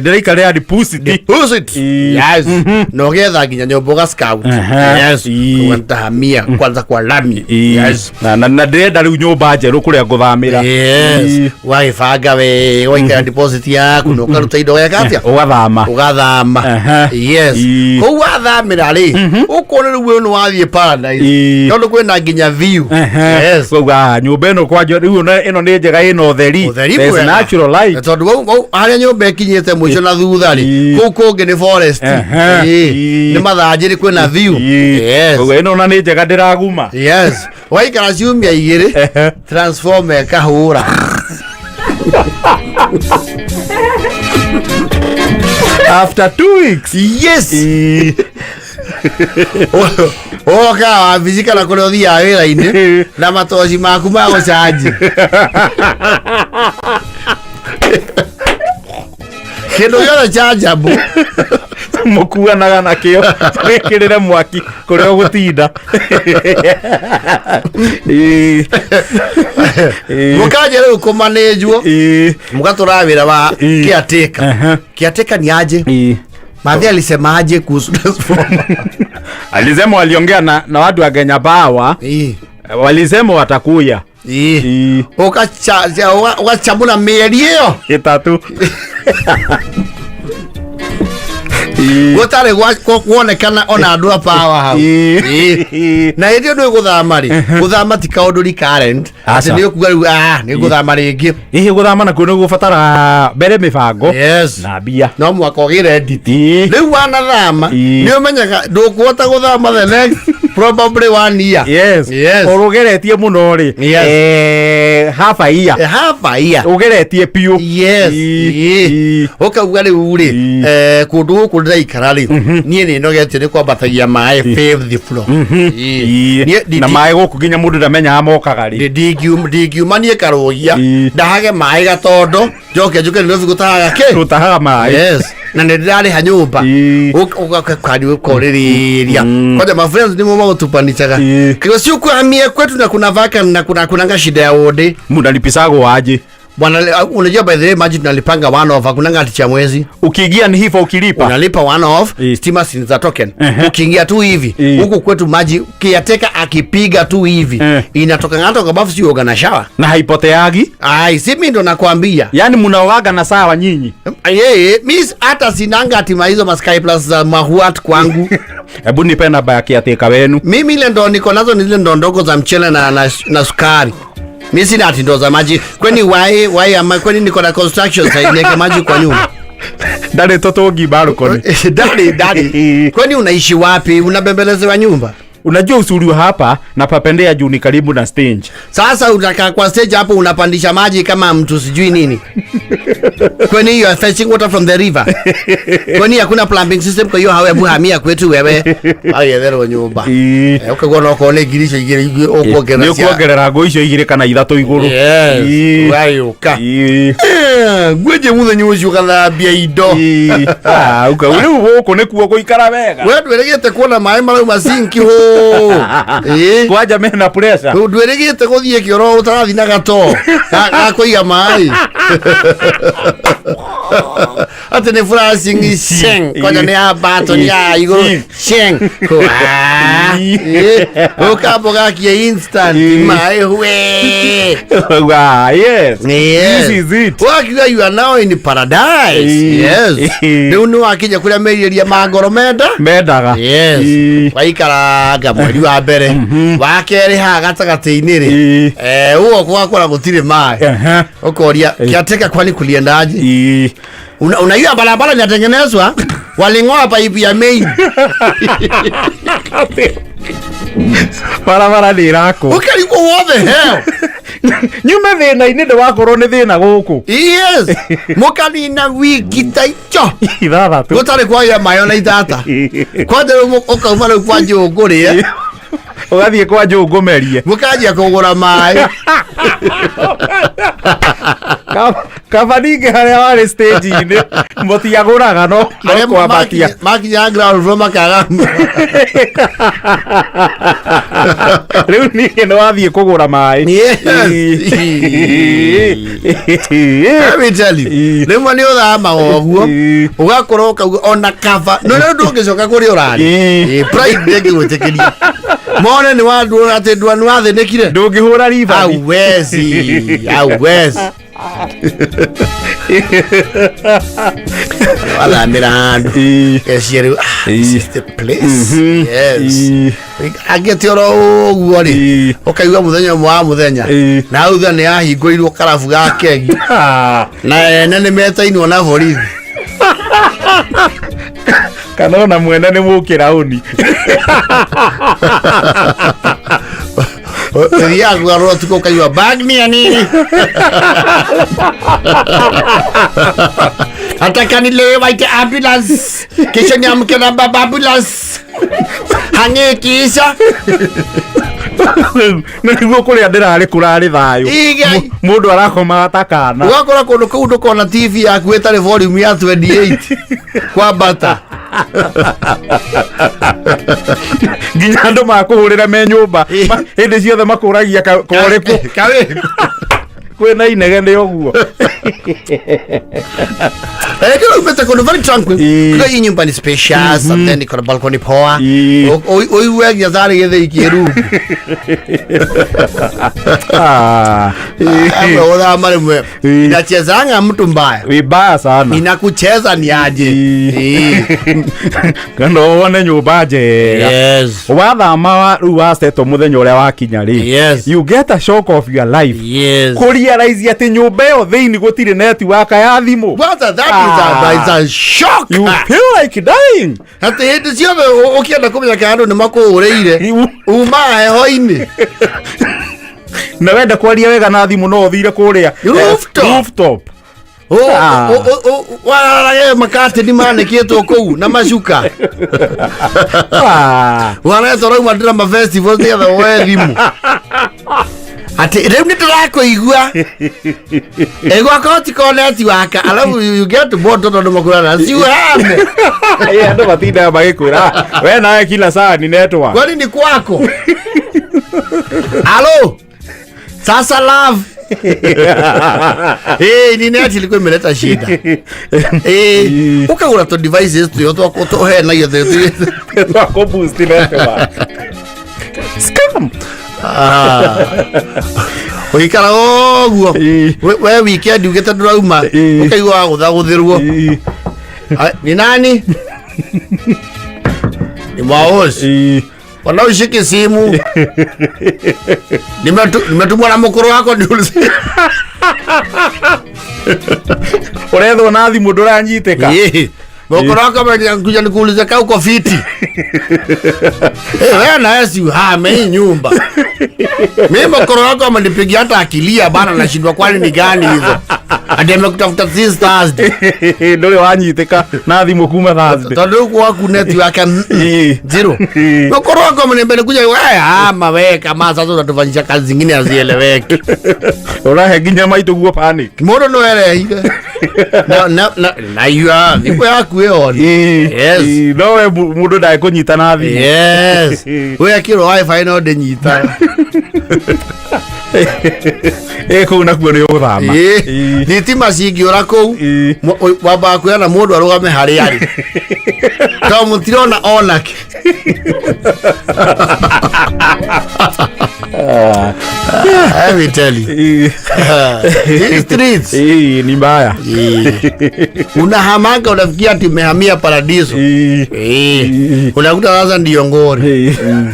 Ndĩraikarĩra deposit. Deposit. Yes. Na ũgetha nginya nyũmba ũga scout. Yes. Uga nitahamia kwanza kwa lami. Yes. Na ndĩrenda rĩu nyũmba njerũ kũrĩa ngũthamĩra. Yes. Wagĩbanga wega, waikara deposit yaku na ũkaruta indo, weka atĩa? Ũgathama. Ũgathama. Yes. Kũu wathamĩra rĩ, ũkona rĩu we nĩ wathiĩ paradise, tondũ kwĩna nginya view. Yes. Kwauga nyũmba ĩno kwanja rĩu ĩno nĩ njega, ĩna ũtheri. Ũtheri There's mwega. natural light. Tondũ wau harĩa nyũmba ĩkinyĩte mũico na thutha rĩ, kũu kũngĩ nĩ forest. Nĩ mathanjĩrĩ, kwĩna view. Yes. Koguo ĩno ona nĩ njega, ndĩraguma. Yes. Waikara ciumia 2, transformer ĩkahũra. After 2 weeks. Yes. Ũgoka wabici kana kũrĩa ũthiaga wĩra-inĩ na matoci maku ma gũcanji kĩndũ gĩothe chanjambu. Mũkuanaga nakĩo wĩkĩrĩre mwaki kũrĩa ũgũtinda. Ĩĩ. Ĩĩ. Mũkanjia rĩu kũmanĩnjwo, mũgatũraga wĩra wa caretaker. Caretaker ni aje? Mathi alisema aje kuhusu transformer? Alisema waliongea na watu wa Kenya Power, walisema watakuya. Ũgacamũra mĩeri ĩyo 3 gũtarĩ kuonekana ona andũ a power hau. Na hĩndĩ ĩyo ndũĩ gũthama rĩ, gũthama ti kaũndũ recurrent atĩ Aca. nĩ ũkuga rĩu, "Ah, nĩ ngũthama rĩngĩ." Hihi gũthama nakuo nĩ gũbatara mbere mĩbango Yes. na mbia. No mwaka ũgĩre nditi. Rĩu wanathama, nĩ ũmenyaga ndũkũhota gũthama the next probably one year. Yes. Yes. Ũrũgeretie mũno rĩ, Yes. Half a year. Half a year. Ũgeretie biũ. Yes. Ũkauga rĩu rĩ, kũndũ gũkũ ndĩraikara rĩ, niĩ nĩ nogetie nĩ kwambatagia maĩ fifth floor. Niĩ Na maĩ gũkũ nginya mũndũ ndamenyaga mokaga rĩ. Ndingiuma niĩ karũgia ndahage maĩ gatondo, njoke njuke Nairobi gũtahaga kĩ? Gũtahaga maĩ. Yes. Na nĩ ndĩrarĩha nyũmba. Ũkandi ũkorĩrĩria kwanja ma friends nĩmo magũtupanichaga kigo si ukuhamie kwetu na kuna vacant na kuna kunanga shida ya wodi. Mnalipisagwo aje? Bwana, unajua by the way maji tunalipanga one off, hakunanga ati cha mwezi. Ukiingia ni hivyo ukilipa. Unalipa one off, stima si za token. Ukiingia tu hivi, huku kwetu maji kiateka akipiga tu hivi, inatoka hata kwa bafu, si uoga na shower. Na haipoteagi. Ai, si mimi ndo nakwambia. Yaani mnaogaga na sawa nyinyi. Yeye, mimi hata sinanga ati hizo ma Sky Plus za mahuat kwangu. Hebu nipe namba ya kiateka wenu. Mimi ile ndo niko nazo ni zile ndo ndogo za mchele na sukari. Mimi sina ati ndo za maji. Kwani why ama kwani niko na construction site niweke maji kwa nyumba? Ndarĩ tũtũngi balcony. Dadi, dadi. Kwani unaishi wapi? Unabembelezewa nyumba? Unajua uzuri wa hapa na papendea juu ni karibu na stage. Sasa utakaa kwa stage hapo unapandisha maji kama mtu sijui nini. Kwani you are fetching water from the river? Kwani hakuna plumbing system kwa hiyo hawe hamia kwetu wewe? Agĩetherwo nyũmba. Ũkaigua no okorwo nĩ ngiri icio igĩrĩ ũkuongerera. Nĩ ũkuongerera ngũ icio 2 kana 3 igũrũ. Yes. Ĩĩ. Ũgagĩũka. Ĩĩ. Ngwĩnje mũthenya ũcio ũgathambia indo. Ĩĩ. Ah, ũkauga rĩu gũkũ nĩkuo gũikara wega. We ndwĩrĩgĩte kuona maĩ marauma sinki hũ. Ĩĩ. Kwanja mena pressure. Rĩu ndwĩrĩgĩte gũthiĩ kĩoro ũtarathiĩ na gatoo ga kũiga maĩ. Atĩ nĩ flashing sheng kwanja nĩ ya button ya igũrũ sheng. Hwa. Ĩĩ. Ũkamba ũgakia instant maĩ hwe. Ũkauga, ah, yes. Yes. This is it. Wakiuga you are now in paradise. Ĩĩ. Yes. Rĩu nĩ wakinya kũrĩa merirĩria ma ngoro menda. Mendaga. Yes. Ĩĩ. Waikaranga mweri wa mbere wa kerĩ haha gatagatĩ-inĩ rĩ Ĩĩ. ũgoka ũgakora gũtirĩ maĩ Ehe. ũkoria kiateka kwani kuliendaje? Ĩĩ. Unajua barabara inatengenezwa waling'oa paipu ya main. Barabara nĩ ĩrakwo. Ũkarigwo what the hell. Nyume thĩna-inĩ ndĩwakorwo nĩ thĩna gũkũ. Yes. Mũkanina wiki ta icho 6. Gũtarĩ kwagĩa maĩ ona itata. Kwanja rĩu ũkauma rĩu kwa njũngũ rĩ Ũgathiĩ kwa njũngũ merie. Mũkanjia kũgũra maĩ. Kaba ningĩ harĩa warĩ stage-inĩ mũtiagũraga no Arĩa kwambatia. Makinya ground floor makaga. Rĩu ningĩ nĩ wathiĩ kũgũra maĩ. Yes. Let me tell you. Rĩmwe nĩ ũthamaga ũguo ũgakorwo ũkauga ona kaba no rĩu ndũngĩcoka kũrĩa ũrarĩ. Ĩĩ. Ĩĩ, pride ndĩngĩgwĩtĩkĩria mone nĩ wanduona atĩ ndwa nĩ wathĩnĩkire. Ndũngĩhũra ribathi. Hauwezi, hauwezi. Wathamĩra handũ geciria rĩu, ah, this is the place. Yes. Angĩte oro ũguo rĩ ũkaigua mũthenya ũmwe wa mũthenya na hau thutha nĩ yahingũrirwo karabu ga kegi na ene nĩ metainwo na borithi. Kana ona mwene nĩ mũkĩraũni. Thiaga kũgarũra ũtukũ ũkaigua bag ni ya nini. Nataka nilewe waite ambulance kisha niamke na baba ambulance hang'ikiisha. Na nĩguo kũrĩa ndĩrarĩ kũrarĩ thayũ. Igai. Mũndũ arakomaga ta kana. Ũgakora kũndũ kũu ndũkona TV yaku ĩtarĩ volume ya 28 kwambata. Nginya andũ makũhũrĩra me nyũmba hĩndĩ ciothe makũragia korĩkũ. Kwĩna inegene ũguo. Kila umete kũndũ very tranquil. Kila hii nyumba ni spacious and then iko na balcony poa. Ũigue nginya tarĩ gĩthĩi kĩrungu. Amwe ũthama rĩmwe. Inachezanga mtu mbaya. Vibaya sana. Inakucheza ni aje. Kana wone nyũmba njega. Yes. Wathama rĩu wasetwo mũthenya ũrĩa wakinya rĩ. Yes. You get a shock of your life. Yes. Kũrealize atĩ nyũmba ĩyo thĩinĩ gũtirĩ network ya thimũ. What that is a shock. You feel like dying. Atĩ hĩndĩ ciothe ũkĩenda kũmenya kana andũ nĩ makũhũrĩire uma heho-inĩ. Na wenda kwaria wega na thimũ no ũthire kũrĩa Rooftop. Rooftop. Wararage makatini manĩkĩtwo kũu na macuka. Waretwo rauma drama festival nĩgetha woe thimũ. Atĩ rĩu nĩ ndĩrakũigua. Ĩgwakwa ti network alafu you get bored tondũ makwĩraga si uhame. Andũ matindaga magĩkwĩra we nawe kila saa ni network. Kwani ni kwako? Alo. Sasa love. Ni net ilikuwa imeleta shida. Ukagura to devices tu twa tũheanagia twa kũ boost network. Scam. Ũgĩikara ũguo we weekend ugĩte ndũrauma ũkaigua wagũthagũthĩrwo. Ni nani? Ni Mwaosi. Mbona ushiki simu? Nimetumwa na mkuru wako niulize. Urethwo na thimu ndũranyitĩka. Mkuru wako amekuja nikuulize kama uko fiti. Wewe na wewe si uhame hii nyumba. Mimi mkuru wako amenipigia hata akilia bana, nashindwa kwani ni gani hizo. Ati amekutafuta since Thursday. Ndũrĩ wanyitĩka na thimũ kuma Thursday. Tondũ rĩu gwaku network zero. Ukorwo wako mnembe kuja wewe ama wewe kama sasa unatufanyisha kazi zingine hazieleweki. Ũrahe nginya maitũ guo panic. Mũndũ no erehire. Na na na na yua thimũ yaku ĩyo. Yes. Ĩĩ, no we mũndũ ndagĩkũnyita na thimũ. Yes. Wekĩrwo wifi no ndĩnyitaga. Ĩ kũu nakuo nĩ ũgũthama. Ĩĩ. Thitima cingĩũra kũu Ĩĩ. wambaga kwĩrana mũndũ arũgame harĩa arĩ tondũ mũtirona onake. Let me tell you. These streets. Ĩĩ, ni mbaya. Unahamanga unafikia ati umehamia paradiso. Ĩĩ. Ĩĩ. Unakuta sasa ndiyo ngori. Ĩĩ.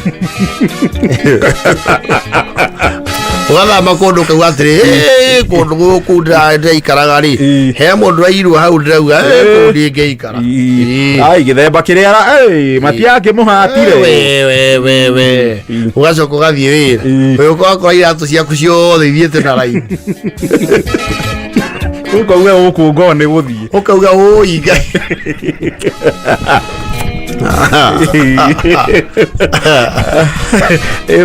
Ũgathama kũndũ ũkauga atĩrĩ "Ĩ, kũndũ gũkũ ndĩraikaraga rĩ Ĩĩ. he mũndũ airwo hau ndĩrauga "Ĩ, kũu ndingĩikara." Ĩĩ. Ĩĩ. Ai gĩthemba kĩrĩa matiakĩmũhatire. We, we, we, we. Ũgacoka ũgathiĩ wĩra Ĩĩ. ũgĩũka ũgakora iratũ ciaku ciothe ithiĩte na raini. Ũkauga gũkũ ngoo nĩ gũthiĩ. Ũkauga ũi Ngai. Ĩĩ.